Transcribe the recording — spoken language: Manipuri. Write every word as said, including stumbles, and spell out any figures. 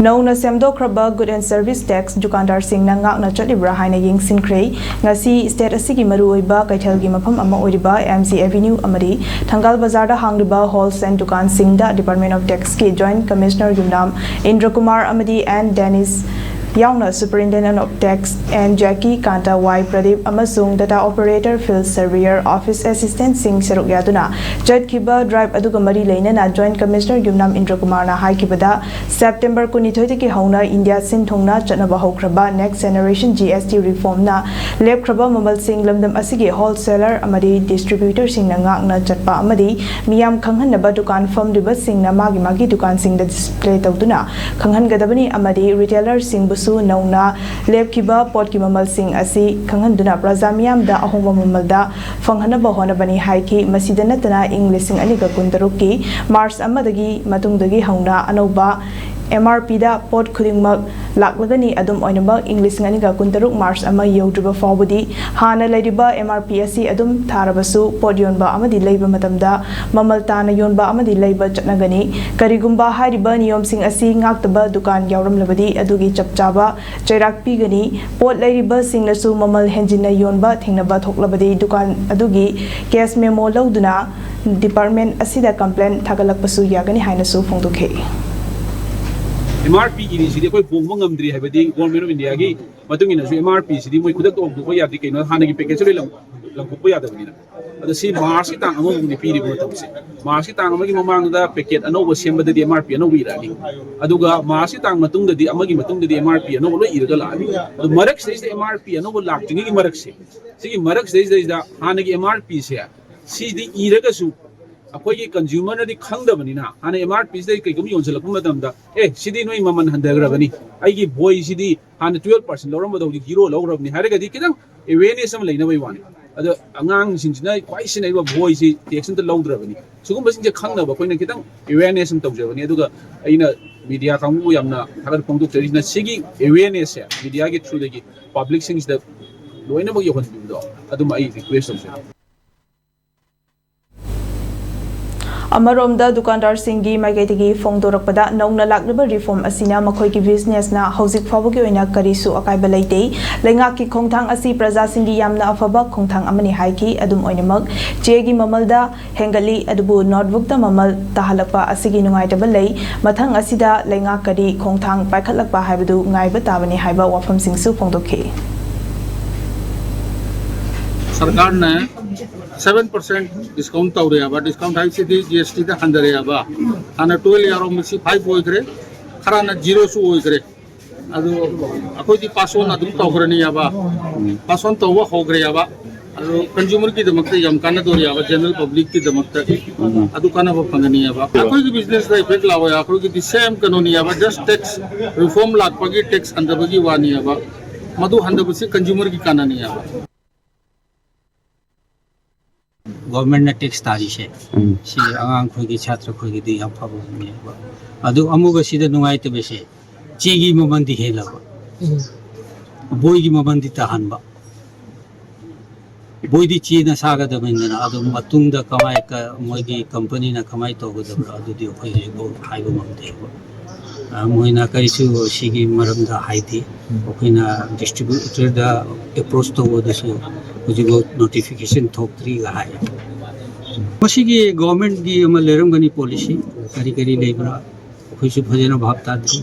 ꯅꯧꯅ ꯁꯦꯝꯗꯣꯛꯈ꯭ꯔꯕ Good and Service Tax ꯗꯨꯀꯥꯟꯗꯥꯔꯁꯤꯡꯅ ꯉꯥꯛꯅ ꯆꯠꯂꯤꯕ꯭ꯔꯥ ꯍꯥꯏꯅ ꯌꯦꯡꯁꯤꯟꯈ꯭ꯔꯦ꯫ ꯉꯁꯤ state ꯑꯁꯤꯒꯤ ꯃꯔꯨꯑꯣꯏꯕ ꯀꯩꯊꯦꯜꯒꯤ ꯃꯐꯝ ꯑꯃ ꯑꯣꯏꯔꯤꯕ M G Avenue ꯑꯃꯗꯤ ꯊꯪꯒꯥꯜ ꯕꯖꯥꯔꯗ ꯍꯥꯡꯂꯤꯕ wholesale ꯗꯨꯀꯥꯟꯁꯤꯡꯗ Department of Taxꯀꯤ Joint Commissioner ꯌꯨꯝꯅꯥꯝ ꯏꯟꯗ꯭ꯔ ꯀꯨꯃꯥꯔ ꯑꯃꯗꯤ N Dennis ꯌꯥꯎꯅ Superintendent of Tax N Jackie Kanta, Y Pradeep ꯑꯃꯁꯨꯡ Data Operator Field Surveyor Office Assistantꯁꯤꯡ ꯁꯔꯨꯛ ꯌꯥꯗꯨꯅ ꯆꯠꯈꯤꯕ drive ꯑꯗꯨꯒ ꯃꯔꯤ ꯂꯩꯅꯅ Joint Commissioner ꯌꯨꯝꯅꯥꯝ ꯏꯟꯗ꯭ꯔ ꯀꯨꯃꯥꯔꯅ ꯍꯥꯏꯈꯤꯕꯗ, September ꯀꯨꯟꯅꯤꯊꯣꯏꯗꯒꯤ ꯍꯧꯅ India ꯁꯤꯟ ꯊꯨꯡꯅ ꯆꯠꯅꯕ ꯍꯧꯈ꯭ꯔꯕ Next Generation G S T reformꯅ ꯂꯦꯞꯈ꯭ꯔꯕ ꯃꯃꯜꯁꯤꯡ ꯂꯝꯗꯝ ꯑꯁꯤꯒꯤ wholesaler ꯑꯃꯗꯤ distributorꯁꯤꯡꯅ ꯉꯥꯛꯅ ꯆꯠꯄ ꯑꯃꯗꯤ ꯃꯤꯌꯥꯝ ꯈꯪꯍꯟꯅꯕ ꯗꯨꯀꯥꯟ ꯐꯝꯂꯤꯕꯁꯤꯡꯅ ꯃꯥꯒꯤ ꯃꯥꯒꯤ ꯗꯨꯀꯥꯟꯁꯤꯡꯗ display ꯇꯧꯗꯨꯅ ꯈꯪꯍꯟꯒꯗꯕꯅꯤ ꯑꯃꯗꯤ retailerꯁꯤꯡꯕꯨꯁꯨ ꯅꯧꯅ ꯂꯦꯞꯈꯤꯕ ꯄꯣꯠꯀꯤ ꯃꯃꯜꯁꯤꯡ ꯑꯁꯤ ꯈꯪꯍꯟꯗꯨꯅ ꯄ꯭ꯔꯖꯥ ꯃꯤꯌꯥꯝꯗ ꯑꯍꯣꯡꯕ ꯃꯃꯜꯗ ꯐꯪꯍꯟꯅꯕ ꯍꯣꯠꯅꯕꯅꯤ ꯍꯥꯏꯈꯤ꯫ ꯃꯁꯤꯗ ꯅꯠꯇꯅ ꯏꯪ ꯂꯤꯁꯤꯡ ꯑꯅꯤꯒ ꯀꯨꯟꯇꯔꯨꯛꯀꯤ March ꯑꯃꯗꯒꯤ ꯃꯇꯨꯡꯗꯒꯤ ꯍꯧꯅ ꯑꯅꯧꯕ M R Pꯗ ꯄꯣꯠ ꯈꯨꯗꯤꯡꯃꯛ ꯂꯥꯛꯂꯒꯅꯤ꯫ ꯑꯗꯨꯝ ꯑꯣꯏꯅꯃꯛ, ꯏꯪ ꯂꯤꯁꯤꯡ ꯑꯅꯤꯒ ꯀꯨꯟꯇꯔꯨꯛ March ꯑꯃ ꯌꯧꯗ꯭ꯔꯤꯕ ꯐꯥꯎꯕꯗꯤ ꯍꯥꯟꯅ ꯂꯩꯔꯤꯕ M R P ꯑꯁꯤ ꯑꯗꯨꯝ ꯊꯥꯔꯕꯁꯨ, ꯄꯣꯠ ꯌꯣꯟꯕ ꯑꯃꯗꯤ ꯂꯩꯕ ꯃꯇꯝꯗ ꯃꯃꯜ ꯇꯥꯅ ꯌꯣꯟꯕ ꯑꯃꯗꯤ ꯂꯩꯕ ꯆꯠꯅꯒꯅꯤ꯫ ꯀꯔꯤꯒꯨꯝꯕ ꯍꯥꯏꯔꯤꯕ ꯅꯤꯌꯣꯝꯁꯤꯡ ꯑꯁꯤ ꯉꯥꯛꯇꯕ ꯗꯨꯀꯥꯟ ꯌꯥꯎꯔꯝꯂꯕꯗꯤ, ꯑꯗꯨꯒꯤ ꯆꯞ ꯆꯥꯕ ꯆꯩꯔꯥꯛ ꯄꯤꯒꯅꯤ꯫ ꯄꯣꯠ ꯂꯩꯔꯤꯕꯁꯤꯡꯅꯁꯨ ꯃꯃꯜ ꯍꯦꯟꯖꯤꯟꯅ ꯌꯣꯟꯕ ꯊꯦꯡꯅꯕ ꯊꯣꯛꯂꯕꯗꯤ, ꯗꯨꯀꯥꯟ ꯑꯗꯨꯒꯤ case memo ꯂꯧꯗꯨꯅ department ꯑꯁꯤꯗ complaint ꯊꯥꯒꯠꯂꯛꯄꯁꯨ ꯌꯥꯒꯅꯤ ꯍꯥꯏꯅꯁꯨ ꯐꯣꯡꯗꯣꯛꯈꯤ꯫ M R P ꯏꯔꯤꯁꯤꯗꯤ ꯑꯩꯈꯣꯏ ꯍꯣꯡꯕ ꯉꯝꯗ꯭ꯔꯤ ꯍꯥꯏꯕꯗꯤ Government of Indiaꯒꯤ ꯃꯇꯨꯡ ꯏꯟꯅꯁꯨ M R P ꯁꯤꯗꯤ ꯃꯣꯏ ꯈꯨꯗꯛꯇ ꯍꯣꯡꯗꯣꯛꯄ ꯌꯥꯗꯦ, ꯀꯩꯅꯣ ꯍꯥꯟꯅꯒꯤ packetꯁꯦ ꯂꯣꯏ ꯂꯪ-, ꯂꯪꯊꯣꯛꯄ ꯌꯥꯗꯕꯅꯤꯅ꯫ ꯑꯗꯣ ꯁꯤ Marchꯀꯤ ꯇꯥꯡ ꯑꯃ ꯐꯥꯎꯅꯤ ꯄꯤꯔꯤꯕ ꯃꯇꯝꯁꯦ꯫ Marchꯀꯤ ꯇꯥꯡ ꯑꯃꯒꯤ ꯃꯃꯥꯡꯗ packet ꯑꯅꯧꯕ ꯁꯦꯝꯕꯗꯗꯤ M R P ꯑꯅꯧꯕ ꯏꯔꯛꯑꯅꯤ꯫ ꯑꯗꯨꯒ Marchꯀꯤ ꯇꯥꯡ ꯃꯇꯨꯡꯗꯗꯤ, ꯑꯃꯒꯤ ꯃꯇꯨꯡꯗꯗꯤ M R P ꯑꯅꯧꯕ ꯂꯣꯏ ꯏꯔꯒ ꯂꯥꯛꯑꯅꯤ꯫ ꯑꯗꯣ ꯃꯔꯛꯁꯤꯗꯩꯁꯤꯗ M R P ꯑꯅꯧꯕ ꯂꯥꯛꯇ꯭ꯔꯤꯉꯩꯒꯤ ꯃꯔꯛꯁꯦ, ꯁꯤꯒꯤ ꯃꯔꯛꯁꯤꯗꯩꯁꯤꯗꯩꯗ ꯍꯥꯟꯅꯒꯤ M R Pꯁꯦ ꯁꯤꯗꯤ ꯏꯔꯒꯁꯨ ꯑꯩꯈꯣꯏꯒꯤ consumerꯅꯗꯤ ꯈꯪꯗꯕꯅꯤꯅ, ꯍꯥꯟꯅ M R Pꯁꯤꯗꯩ ꯀꯩꯒꯨꯝꯕ ꯌꯣꯟꯁꯤꯜꯂꯛꯄ ꯃꯇꯝꯗ, "ꯑꯦ, ꯁꯤꯗꯤ ꯅꯣꯏ ꯃꯃꯜ ꯍꯟꯊꯈ꯭ꯔꯕꯅꯤ, ꯑꯩꯒꯤ ꯕꯣꯏꯁꯤꯗꯤ ꯍꯥꯟꯅ twelve percent ꯂꯧꯔꯝꯕꯗꯣ ꯍꯧꯖꯤꯛ zero ꯂꯧꯈ꯭ꯔꯕꯅꯤ" ꯍꯥꯏꯔꯒꯗꯤ ꯈꯤꯇꯪ awareness ꯑꯃ ꯂꯩꯅꯕꯒꯤ ꯋꯥꯅꯤ꯫ ꯑꯗꯣ ꯑꯉꯥꯡꯁꯤꯡꯁꯤꯅ ꯈ꯭ꯋꯥꯏ ꯁꯤꯖꯤꯟꯅꯔꯤꯕ ꯕꯣꯏꯁꯤ tax ꯑꯝꯇ ꯂꯧꯗ꯭ꯔꯕꯅꯤ꯫ ꯁꯤꯒꯨꯝꯕꯁꯤꯡꯁꯦ ꯈꯪꯅꯕ ꯑꯩꯈꯣꯏꯅ ꯈꯤꯇꯪ awareness ꯑꯃ ꯇꯧꯖꯕꯅꯤ꯫ ꯑꯗꯨꯒ ꯑꯩꯅ media ꯀꯥꯡꯕꯨꯕꯨ ꯌꯥꯝꯅ ꯊꯥꯒꯠ ꯐꯣꯡꯗꯣꯛꯆꯔꯤꯁꯤꯅ ꯁꯤꯒꯤ awarenessꯁꯦ mediaꯒꯤ throughꯗꯒꯤ publicꯁꯤꯡꯁꯤꯗ ꯂꯣꯏꯅꯃꯛ ꯌꯧꯍꯟꯕꯤꯕꯗꯣ ꯑꯗꯨꯝ ꯑꯩ request ꯇꯧꯖꯔꯤ꯫ ꯑꯃꯔꯣꯝꯗ, ꯗꯨꯀꯥꯟꯗꯥꯔꯁꯤꯡꯒꯤ ꯃꯥꯏꯀꯩꯗꯒꯤ ꯐꯣꯡꯗꯣꯔꯛꯄꯗ, ꯅꯧꯅ ꯂꯥꯛꯂꯤꯕ ꯔꯤꯐꯣꯔꯝ ꯑꯁꯤꯅ ꯃꯈꯣꯏꯒꯤ ꯕꯤꯖꯤꯅꯦꯁꯅ ꯍꯧꯖꯤꯛ ꯐꯥꯎꯕꯒꯤ ꯑꯣꯏꯅ ꯀꯔꯤꯁꯨ ꯑꯀꯥꯏꯕ ꯂꯩꯇꯦ꯫ ꯂꯩꯉꯥꯛꯀꯤ ꯈꯣꯡꯊꯥꯡ ꯑꯁꯤ ꯄ꯭ꯔꯖꯥꯁꯤꯡꯒꯤ ꯌꯥꯝꯅ ꯑꯐꯕ ꯈꯣꯡꯊꯥꯡ ꯑꯃꯅꯤ ꯍꯥꯏꯈꯤ꯫ ꯑꯗꯨꯝ ꯑꯣꯏꯅꯃꯛ, ꯆꯦꯒꯤ ꯃꯃꯜꯗ ꯍꯦꯟꯒꯠꯂꯤ, ꯑꯗꯨꯕꯨ ꯅꯣꯠꯕꯨꯛꯇ ꯃꯃꯜ ꯇꯥꯍꯜꯂꯛꯄ ꯑꯁꯤꯒꯤ ꯅꯨꯡꯉꯥꯏꯇꯕ ꯂꯩ꯫ ꯃꯊꯪ ꯑꯁꯤꯗ ꯂꯩꯉꯥꯛ ꯀꯔꯤ ꯈꯣꯡꯊꯥꯡ ꯄꯥꯏꯈꯠꯂꯛꯄ ꯍꯥꯏꯕꯗꯨ ꯉꯥꯏꯕ ꯇꯥꯕꯅꯤ ꯍꯥꯏꯕ ꯋꯥꯐꯝꯁꯤꯡꯁꯨ ꯐꯣꯡꯗꯣꯛꯈꯤ꯫ ꯁꯔꯀꯥꯔꯅ ꯁꯚꯦꯟ ꯄꯥꯔꯁꯦꯟ ꯗꯤꯁꯀꯥꯎꯟ ꯇꯧꯔꯦ ꯍꯥꯏꯕ꯫ ꯗꯤꯁꯀꯥꯎꯟ ꯍꯥꯏꯁꯤꯗꯤ ꯖꯤ ꯑꯦꯁ ꯇꯤꯗ ꯍꯟꯊꯔꯦ ꯍꯥꯏꯕ꯫ ꯍꯥꯟꯅ ꯇꯨꯋꯦꯜ ꯌꯥꯎꯔꯝꯕꯁꯤ ꯐꯥꯏꯚ ꯑꯣꯏꯈ꯭ꯔꯦ, ꯈꯔꯅ ꯖꯤꯔꯣꯁꯨ ꯑꯣꯏꯈ꯭ꯔꯦ꯫ ꯑꯗꯨ ꯑꯩꯈꯣꯏꯗꯤ ꯄꯥꯁ ꯑꯣꯟ ꯑꯗꯨꯝ ꯇꯧꯈ꯭ꯔꯅꯤ ꯍꯥꯏꯕ꯫ ꯄꯥꯁ ꯑꯣꯟ ꯇꯧꯕ ꯍꯧꯈ꯭ꯔꯦ ꯍꯥꯏꯕ꯫ ꯑꯗꯨ ꯀꯟꯖꯨꯃꯔꯒꯤꯗꯃꯛꯇ ꯌꯥꯝ ꯀꯥꯟꯅꯗꯣꯔꯤ ꯍꯥꯏꯕ, ꯖꯦꯅꯔꯦꯜ ꯄꯕ꯭ꯂꯤꯛꯀꯤꯗꯃꯛꯇ ꯑꯗꯨ ꯀꯥꯟꯅꯕ ꯐꯪꯒꯅꯤ ꯍꯥꯏꯕ꯫ ꯑꯩꯈꯣꯏꯒꯤ ꯕꯤꯖꯤꯅꯦꯁꯇ ꯏꯐꯦꯛ ꯂꯥꯛꯑꯣꯏ, ꯑꯩꯈꯣꯏꯒꯤꯗꯤ ꯁꯦꯝ ꯀꯩꯅꯣꯅꯤ ꯍꯥꯏꯕ, ꯖꯁ ꯇꯦꯛꯁ ꯔꯤꯐꯣꯔꯝ ꯂꯥꯛꯄꯒꯤ ꯇꯦꯛꯁ ꯍꯟꯊꯕꯒꯤ ꯋꯥꯅꯤ ꯍꯥꯏꯕ꯫ ꯃꯗꯨ ꯍꯟꯊꯕꯁꯤ ꯀꯟꯖꯨꯃꯔꯒꯤ ꯀꯥꯟꯅꯅꯤ ꯍꯥꯏꯕ꯫ ꯒꯣꯔꯃꯦꯟꯅ ꯇꯦꯛꯁ ꯇꯥꯔꯤꯁꯦ ꯁꯤ ꯑꯉꯥꯡ ꯑꯩꯈꯣꯏꯒꯤ ꯁꯥꯇ꯭ꯔ ꯑꯩꯈꯣꯏꯒꯤꯗꯤ ꯌꯥꯝ ꯐꯕ ꯋꯥꯐꯝꯅꯦꯕ꯫ ꯑꯗꯨ ꯑꯃꯨꯛꯀ ꯁꯤꯗ ꯅꯨꯡꯉꯥꯏꯇꯕꯁꯦ ꯆꯦꯒꯤ ꯃꯃꯜꯗꯤ ꯍꯦꯜꯂꯕ, ꯕꯣꯏꯒꯤ ꯃꯃꯜꯗꯤ ꯇꯥꯍꯟꯕ꯫ ꯕꯣꯏꯗꯤ ꯆꯦꯅ ꯁꯥꯒꯗꯕꯅꯤꯗꯅ, ꯑꯗꯨ ꯃꯇꯨꯡꯗ ꯀꯃꯥꯏ ꯃꯣꯏꯒꯤ ꯀꯝꯄꯅꯤꯅ ꯀꯃꯥꯏꯅ ꯇꯧꯒꯗꯕ꯭ꯔꯥ ꯑꯗꯨꯗꯤ ꯑꯩꯈꯣꯏ ꯍꯧꯖꯤꯛꯐꯥꯎ ꯍꯥꯏꯕ ꯉꯝꯗꯦꯕ꯫ ꯃꯣꯏꯅ ꯀꯔꯤꯁꯨ ꯁꯤꯒꯤ ꯃꯔꯝꯗ ꯍꯥꯏꯗꯦ꯫ ꯑꯩꯈꯣꯏꯅ ꯗꯤꯁꯇ꯭ꯔꯤꯕ꯭ꯌꯨꯇꯔꯗ ꯑꯦꯄ꯭ꯔꯣꯁ ꯇꯧꯕꯗꯁꯨ ꯍꯧꯖꯤꯛꯐꯥꯎ ꯅꯣꯇꯤꯐꯤꯀꯦꯁꯟ ꯊꯣꯛꯇ꯭ꯔꯤꯒ ꯍꯥꯏ꯫ ꯃꯁꯤꯒꯤ ꯒꯣꯔꯃꯦꯟꯒꯤ ꯑꯃ ꯂꯩꯔꯝꯒꯅꯤ ꯄꯣꯂꯤꯁꯤ, ꯀꯔꯤ ꯀꯔꯤ ꯂꯩꯕ꯭ꯔꯥ ꯑꯩꯈꯣꯏꯁꯨ ꯐꯖꯅ ꯚꯥꯞ ꯇꯥꯗ꯭ꯔꯤ꯫